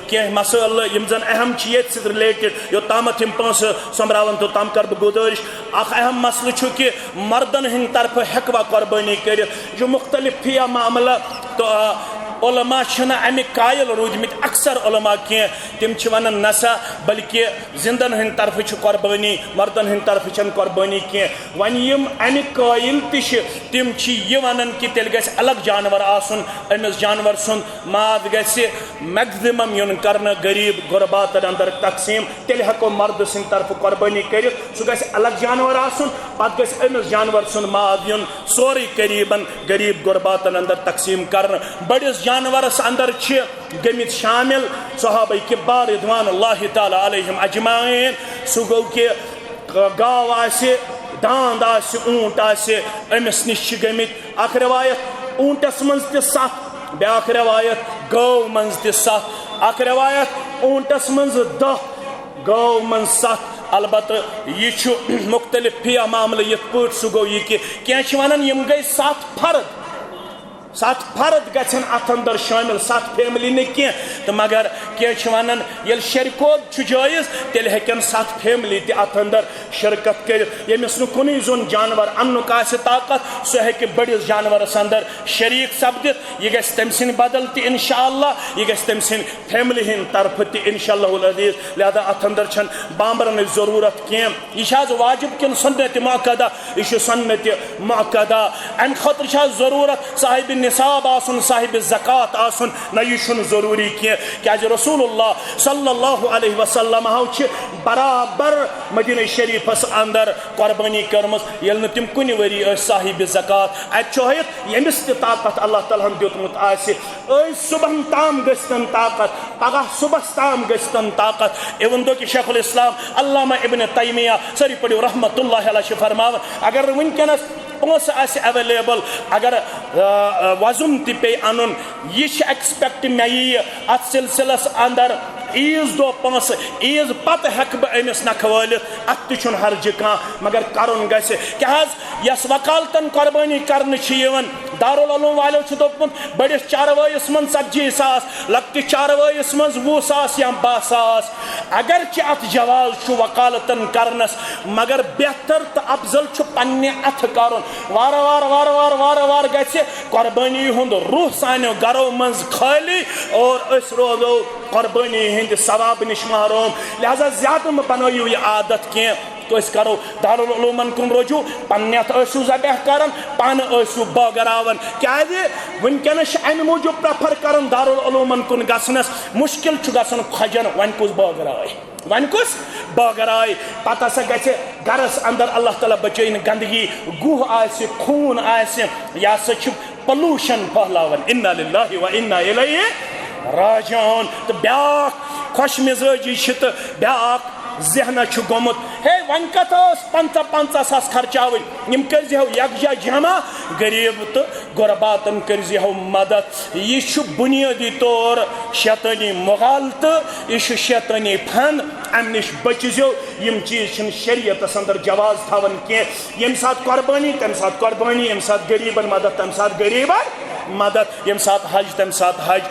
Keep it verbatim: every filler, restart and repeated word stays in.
کینٛہہ مسٲیل یِم زن اہم چھِ ییٚتھۍ سۭتۍ رِلیٹڈ، یوٚتامَتھ یِم پونٛسہٕ سۄمبراوَن توٚتام کَرٕ بہٕ گُزٲرِش۔ اَکھ اہم مسلہٕ چھُ کہِ مردن ہٕنٛدِ طرفہٕ ہیٚکوا قۄربٲنی کٔرِتھ؟ یہِ چھُ مُختٔلِف فِقہ معاملہٕ تہٕ، آ، علماء چھِنہٕ اَمِکۍ قٲیِل روٗدمٕتۍ۔ اکثر علماء کینٛہہ تِم چھِ وَنان نہ سا، بلکہِ زِندن ہٕنٛدِ طرفہٕ چھِ قۄربٲنی، مردن ہٕنٛدِ طرفہٕ چھَنہٕ قۄربٲنی کینٛہہ۔ وۄنۍ یِم اَمِکۍ قٲیِل تہِ چھِ، تِم چھِ یہِ وَنان کہِ تیٚلہِ گژھِ الگ جانور آسُن، أمِس جانور سُنٛد ماز گژھِ میکزیمم یُن کرنہٕ غریب غرباتن اندر تقسیم۔ تیٚلہِ ہٮ۪کو مردٕ سٕنٛدِ طرفہٕ قۄربٲنی کٔرِتھ، سُہ گژھِ الگ جانور آسُن، پتہٕ گژھِ أمِس جانور سُنٛد ماز یُن سورُے قریبن غریب غرباتن اندر تقسیم کرنہٕ۔ بٔڑِس جانورس اندر چھِ گٔمٕتۍ شامل صحابہ کبار رضوان اللہ تعالیٰ علیہم اجمعین۔ سُہ گوٚو کہِ گاو آسہِ، داند آسہِ، اوٗنٹ آسہِ، أمِس نِش چھِ گٔمٕتۍ۔ اکھ روایت اوٗنٹس منٛز تہِ ستھ، بیاکھ روایت گٲو منٛز تہِ ستھ، اکھ روایت اوٗنٹس منٛز دہ، گٲو منٛز ستھ۔ البتہ یہِ چھُ مُختٔلِف فِقہ معاملہٕ، یِتھ پٲٹھۍ سُہ گوٚو یہِ کہِ کینٛہہ چھِ وَنان یِم گٔے ستھ فرد، ستھ فرد گژھن اتھ اندر شٲمِل، ستھ فیملی نہٕ کینٛہہ۔ تہٕ مگر کینٛہہ چھِ ونان، ییٚلہِ شرکوب چھُ جٲیز، تیٚلہِ ہیٚکن ستھ فیملی تہِ اتھ اندر شرکت کٔرِتھ۔ ییٚمِس نہٕ کُنُے زوٚن جانور اننُک آسہِ طاقت، سُہ ہیٚکہِ بٔڑِس جانورس اندر شریک سپدِتھ۔ یہِ گژھِ تٔمۍ سٕنٛدِ بدل تہِ انشاءاللہ، یہِ گژھِ تٔمۍ سٕنٛدِ فیملی ہٕنٛدِ طرفہٕ تہِ انشاءاللہ العزیز۔ لہذا اتھ اندر چھنہٕ بامبرنٕچ ضرورت کینٛہہ۔ یہِ چھا از واجب کِنہٕ سنت مؤکدہ؟ یہِ چھُ سنت مؤکدہ۔ امہِ خٲطرٕ چھا ضروٗرت صاحب نصاب آسُن، صاحب زکوٰۃ آسُن؟ نہ، یہِ چھُنہٕ ضروٗری کینٛہہ، کیازِ رسول اللہ صلی اللہ علیہ وسلم ہو چھِ برابر مدینہ شریفس اندر قۄربٲنی کٔرمٕژ، ییٚلہِ نہٕ تِم کُنہِ ؤری ٲسۍ صاحب زکوٰۃ۔ اتہِ چھُ ہٲیِتھ، ییٚمِس تہِ طاقت اللہ تعالیٰ ہن دیُتمُت آسہِ، أزۍ صبحن تام گٔژھتن طاقت، پگاہ صبحس تام گٔژھتن طاقت۔ Even though کہ شیخ الاسلام علامہ ابن تیمیہ، سٲری پٔرِو، رحمت اللہ علیہ، چھِ فرماوان، اگر نہٕ وٕنکیٚنس پونٛسہٕ آسہِ اویلیبل، اگر، آ، آ، وۄزُم تہِ پیٚیہِ انُن، یہِ چھِ ایکسپیکٹ مےٚ یِیہِ اتھ سلسلس اندر عیٖذ دۄہ پونٛسہٕ، عیٖذ پتہٕ ہیٚکہٕ بہٕ أمِس نکھٕ وٲلِتھ، اتھ تہِ چھُنہٕ حرجہِ کانٛہہ، مگر کرُن گژھِ۔ کیٛاہ حظ، یۄس وکالتن قۄربٲنی کرنہٕ چھِ یِوان، دارالعلوم والیو چھُ دوٚپمُت، بٔڑِس چاروٲیِس منٛز ژتجی ساس، لۄکٹِس چاروٲیِس منٛز وُہ ساس یا باہ ساس۔ اگرچہِ اتھ جواز چھُ وکالتن کرنس، مگر بہتر تہٕ افضل چھُ پننہِ اتھٕ کرُن۔ وارٕ وارٕ، وارٕ وارٕ، وارٕ وارٕ گژھِ قۄربٲنی ہُنٛد روح سانیو گرو منٛز خٲلی اور أسۍ روزو قۄربٲنی ہٕنٛدِ ثواب نِش محروم۔ لہذا زیادٕ مہٕ بنٲیِو یہِ عادت کینٛہہ۔ تہٕ أسۍ کرو دارالعلومن کُن رجوع، پننہِ اتھٕ ٲسِو ذبح کران، پانہٕ ٲسِو بٲگراوان۔ کیازِ؟ وٕنکیٚنس چھِ امہِ موٗجوٗب پریفر کران دارالعلومن کُن گژھنس، مشکل چھُ گژھان خۄجن، وۄنۍ کُس بٲگراوِ؟ وۄنۍ کُس بٲگراوِ؟ پتہٕ ہسا گژھِ گرس اندر، اللہ تعالیٰ بچٲیِن، گندگی، گُہہ آسہِ، خوٗن آسہِ، یہِ ہسا چھُ پلوشن پھٔہلاوان۔ انا للہ و انا الیہ راجعون۔ تہٕ بیاکھ خۄش مزاجی چھِ تہٕ بیاکھ ذہنہ چھُ گوٚمُت، ہے، وۄنۍ کتھ ٲس پنژاہ پنژاہ ساس خرچاوٕنۍ؟ یِم کٔرزِہو یکجا جمع، غریب تہٕ غرباتن کٔرزِہو مدد۔ یہِ چھُ بنیٲدی طور شیطٲنی مغالطہٕ، یہِ چھُ شیطٲنی فن۔ امہِ نِش بٔچزیو، یِم چیٖز چھِنہٕ شریعتس اندر جواز تھاوان کینٛہہ۔ ییٚمہِ ساتہٕ قۄربٲنی، تمہِ ساتہٕ قۄربٲنی، ییٚمہِ ساتہٕ غریبن مدد، تمہِ ساتہٕ غریبن مدد، ییٚمہِ ساتہٕ حج، تمہِ ساتہٕ حج۔